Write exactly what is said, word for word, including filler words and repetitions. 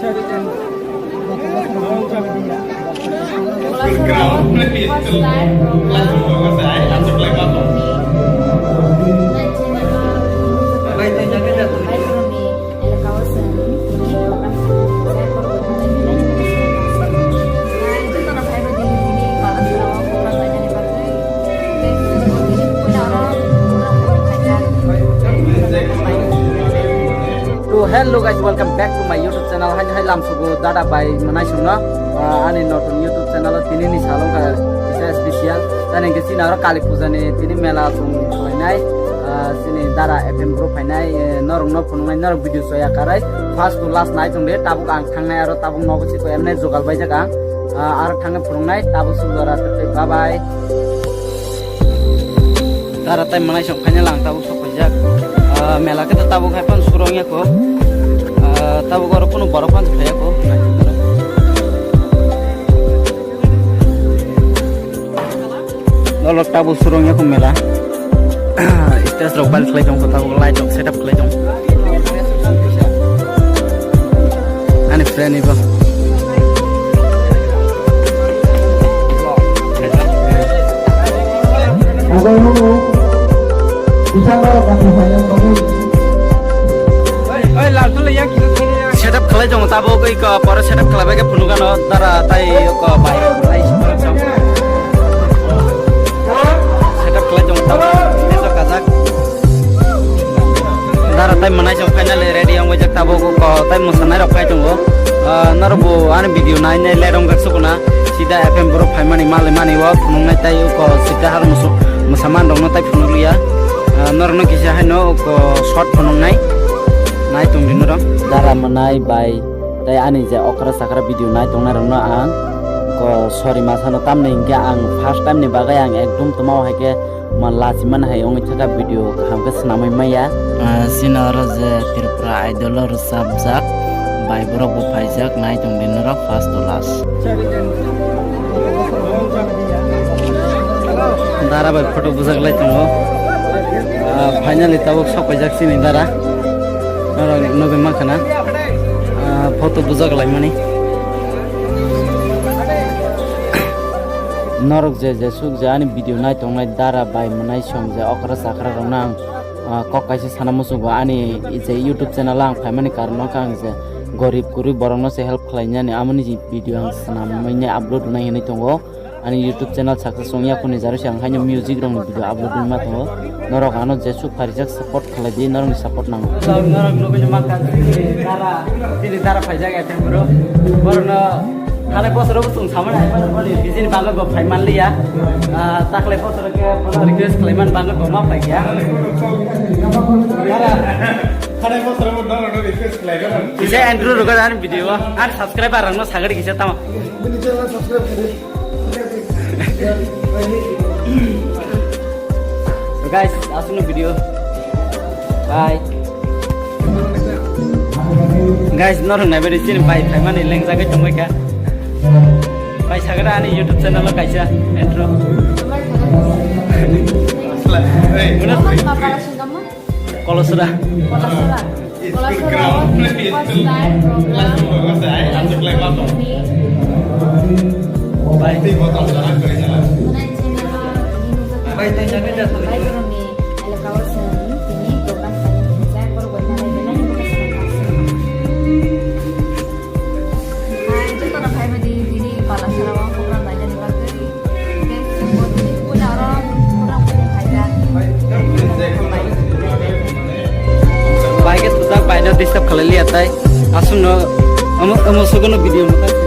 To hello guys, welcome back to my YouTube channel. Hai hai lam sugu dada bai manai sungno, ah, ani notun YouTube channel o tini ni salong ka kisa special. Tani ke sini aro Kali Puja ni tini mela sung khlainai, ah, sini dara F M bro phainai, eh, norok no phunuknai, norok video soya karai first to last nai tong de. Tabuk ang thangnai aro tabuk nogo si ko emne jogal bai jaga, ah, aro thangna phunuknai tabuk sung dara tei bye bye. Dara tai manai song khaina lang tabuk sok paijak. Ah, mela khe to tabuk hai phano surong ya ko. Ah, tabuk oro kunu borok phano phai ya ko. Dolo tabuk surong ya ko mela. Stage rok bal khlai tong ko tabuk light rok setup khlai tong. Ani friend ibo. Setup khlai tongo tabuk oi ko poro setup khlai bai khe phunukgano dara tai ko bai. Setup khlai tongo tabuk tejo kajak. Dara tai manai chong finally ready wng bai jak tabuk ko tai mwsanai rok phai tongo. Ah, norok bo ani video nai nai lerong jak sukuna. Sida F M borok phaimani malai mani o phunuknai tai o ko sida hal musu-, musaman rokno tai phunukliya. Ah, norokno kisa haino o ko short phunuknai. Nai tongdi norok. Dara manai bai tai ani je okra sakra video nai tongnai rokno ang ko sorry ma sano tamni hinkhe ang first time ni bagwi ang ekdum toma hai khe ma lachi man hai wngwi thaka video kaham khe swnamwi maya. Ah, sino oro je Tripura Idol o rwchapjak bai borok bo phaijak nai tongdi norok first to last. Dara bai photo bujak lai tongo. Ah, finally tabuk sok paijak chini dara. Norok nugwi mankha na. Ah, photo bujak laimani. Norok je je suk je ani video nai tongnai dara bai mwnai song je okra chakra rokno ang, ah, kok kaisa sana muchungo ani je YouTube channel o ang phaimani karon wngkha ang je gorib kwrwi borokno se help khlainani amoni je video ang swnamwi nai upload rwnai hinwi tongo. Ani YouTube channel success wngya khuni jaro se ang haino music rokni video upload wngma tongo. Norok ano jesuk pharijak support khlai di, norokni support nango. Norok nugwi mankha chini dara, chini dara phaijak ya chini bro. Borokno thanai bosoro bo chwng samani hai mano boni bijini bagwi bo phai manliya. Ah, taklai bosoro khe bono request khlai man bagwi bo ma phai ya. Dara, thanai bosoro bo norokno request khlai mano. Kisa intro rwgwi ani video o, ani subscriber rokno sagri kisa tamo. Bini channel subscribe khlai di. Guys, aswkno video. Bye. Guys, norok nai bari chini bai phaimani lengjagwi tongbaikha. Bai sagra ani YouTube channel o kaisa intro. Hey. Kolasura. Kolasura. Kolasura o first time program. Bye. Bye, thank you. Bye, Guruni. Elaka o chwng tini program khainani hwnjak, borok bai nalai belai ni bwkha swkang kaisa. Hai, jotono phaibai di, tini Kolasura o program nainani bagwi. Bai khe thujak, baino disturb khlai liya tai. Aswkno omo, omo sugono video no.